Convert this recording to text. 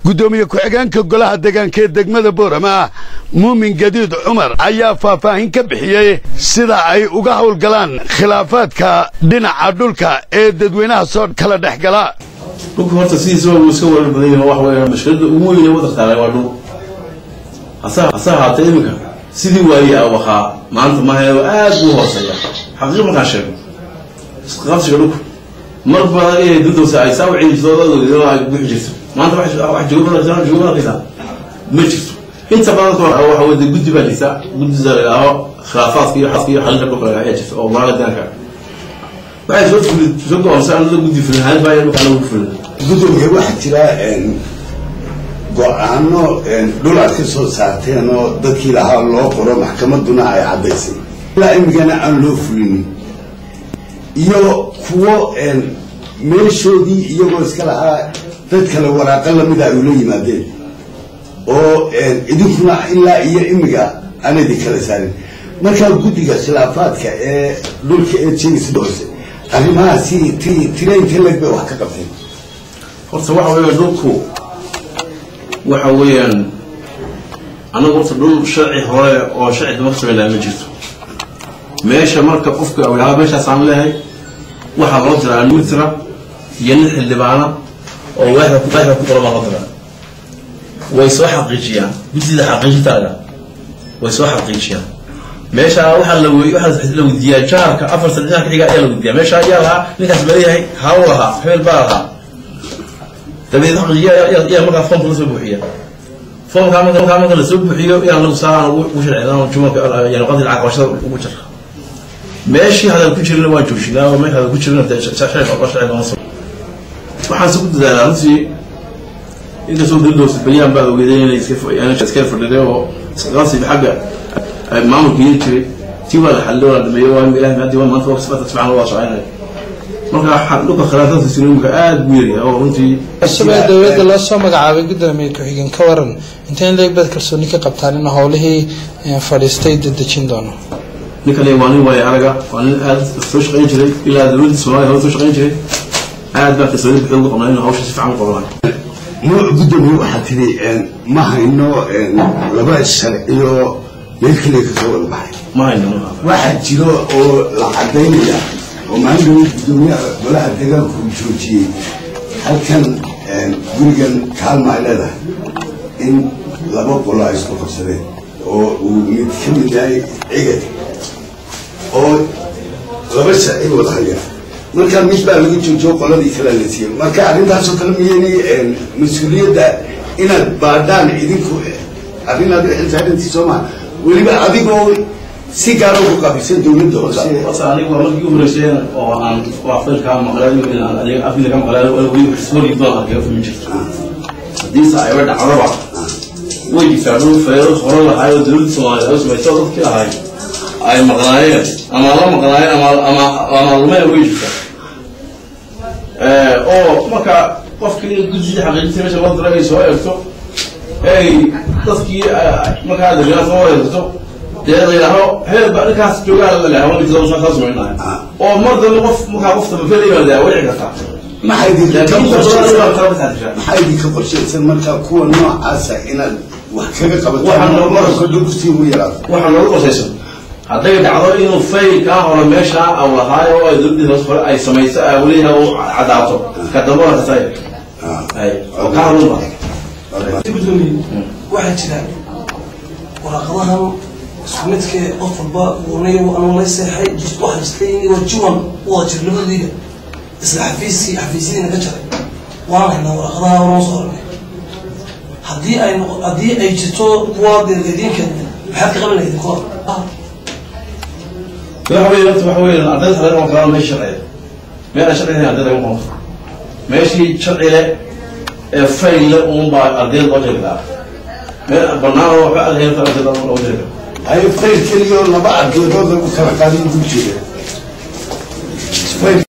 Gudoomiye ku-xigeenka golaha deegaanka ee degmada Boorama, Muumin Gadiid Cumar, ayaa faahfaahin ka bixiyey sida ay uga howlgalaan khilaafaadka dhinaca dhulka ee dadweynaha soo kala dhex gala. Dhulka horta sidiisaba wuu iska warar badan yahay. Waxa weeyaan mashkilada ugu weyn ee waddanka taala waa dhul. Hase ahaatee, iminka sidii waayey a wahaa maanta maaha, aad buu hooseeya. Xaqiiq markaan sheego, isqabsiga dhulku mar badan inay dudowsa ay saa u ciidi jirto, ay buuxi jirto. Maanta wax joogo badan joogo badan ma jirto. Inta badan waxa weye guddi baa jirta, guddida la yidhaaho khilaafaadka iyo xaska iyo xalinta dhulka ayaa jirta oo golaha deegaanka waxay soo fuli soo go'aansan anada guddi fulin baa dhulka lagu fulin. Gudoomiye, waxaa jira go'aano dhul aad ka soo saarteen oo dadkii lahaa loo qoro, maxkamaduna ay caddaysay, ilaa imigana aan loo fulinin, iyo kuwo meeshoodii iyagoo iska lahaa dad kale waraaqa lamida ay ula yimaadeen oo idinkuna ilaa iyo imiga aan idin kala saarin. Markaa guddiga khilaafaadka ee dhulka ee sheegaysa hoose arrimahaasi tira intee leg bay wax ka qabteen? Horta waxa weeyaan dhulku waxa weeyaan anagu horta dhul sharci hore oo sharci dama ka sameynaa ma jirto. Meesha marka qofka uu yidhahdo meeshaasaan leeyahay, waxaa loo diraa mitra iyo nin xildhibaana oo waaxda ku qoran baa loo diraa. Way soo xaqiijiyaan guddida xaqiijintaaga, way soo xaqiijiyaan. Meesha waxaa la waxaa la weydiiyaa jaarka, 4 sana jaarka xiga ayaa la weydiiyaa, meesha ayaa lahaa ninkaas ma leeyahay, haa u lahaa, hebel baa lahaa. Dabadeed xaqiijiya yaa markaa foomka lasoo buuxiya. Foomkaa marka lasoo buuxiyo yaa lagu saaraan ugu sharcidan jumalka yani qadii lacag qabashada ugu jira. Meeshii hadal ku jirina waan joojinaa, oo meesha hadal ku jirina sharci lama soo. Waxaan se ku dadaalaa runtii, inkastoo dowladda bayaan baa ogeeday inay iska fadhiday oo isqabsiga xagga maamulka yeeli jiray, tii waa la xalilay, waa la dhameeyey. Waa ilahay haddii waa maanta waa si fiican loo shaqeynaya. Marka dhulka khilaafaadka imika aad buu yaryahay oo runtii. Cusub ee dowladda loo soo magacaabay, gudoomiye ku-xigeen, ka waran intee in leeg baad kalsooni ka qabtaan in howlihii fadhiistay dedejin doono? Ninkani waa nin waayo araga, waa nin aad soo shaqeyn jiray, ilaa dowladda Soomaaliya hore soo shaqeyn jiray. Aad baan kalsooni buuxda ugu qabnaa inuu hawsha si fiican u qabanayo. Gudoomiye, waxaa tidhi ma hayno laba sharciyo meel keliya kasoo wada baxay. Ma hayno. Waxaa jiro oo la cadaynaya oo maalin dhaweyd gudoomiyaha golaha deegaanku uu joojiyey halkan gurigan kaalma ay leedahay in laba qolo ay isku qabsadeen oo uu mid ka mid yahay Cigad oo laba sharci wada haya. Marka mid baa laga joojiyo, qoladii kale la siiyey. Marka arrintaasoo kale miyaynay mas-uuliyadda inaad baadhaan idinku arrin aad u xilsaarantii soo maha, weliba adigoo si gaara ugu qaabilsan dowladda hoose? Horta anigu waa markii ugu horreysay oo aan waa faylkaa maqlay, inaan adiga afkiina ka maqlay. Weli wargii doon arkay ma jirto. Haddiise ayba dhacdaba, way jirtaa dhul faylo hore lahaay oo dowladda Soomaaliya ay samayso, dadkii ahay ay maqnaayeen ama la maqnaayeen ama lumeen, way jirtaa. Oo marka qofkii guddida xaqiijinta meesha loo diray ay soo eegto, ay dadkii markaa dadweynaha soo wareegto, dee la yidhaaho hebel baa ninkaas joogaa la yidhaho mid saa samaynayo, oo mar dambe qof markaa qof dambe feel yimaada, way dhici kartaa. Maxaa idinka Laakiin inta badan waa kala baxaa. Maxaa idinka qorshaysan markaa kuwa noocaasa inaad wax kaga Waxaa qabataan nooga marka dhulku sii ugu yaraado? Waxaa nooga qorshaysan hadday dhacdo inuu faylkaa hore meeshaa aw lahaayo oo ay dowladdii hoos hore ay samayso ay leeyahay oo caddaato, ka dambe waa kasay ay oo kaa horunba. Gudoomiye, waxaa jira waraaqadahan isku midkee qof walba wuunay anuu lay seexay. Waxaa jirtay in waa juwan wada jir labadoodiiba isla xafiiskii xafiisyadiina ka jaray. Waan haynaa waraaqadaha horan soo aragnay. Haddii ay haddii ay jirto kuwa idinka, maxaad ka qaban lahayd kuwa? Waxa weeye horta waxa weeye ardayda xalay oo kale meesha sharciga, meel aan sharci lahayn ardayda lagama qoran. Meeshii sharci leh ee fayl leh uun baa ardayda loo jeri karaa. Meel bannaan oo waxba aad hayn ardayda loo jeri karaa. Ay fayl keliya oo laba ardayood lagu kala qaaday ugu jeeda fayl.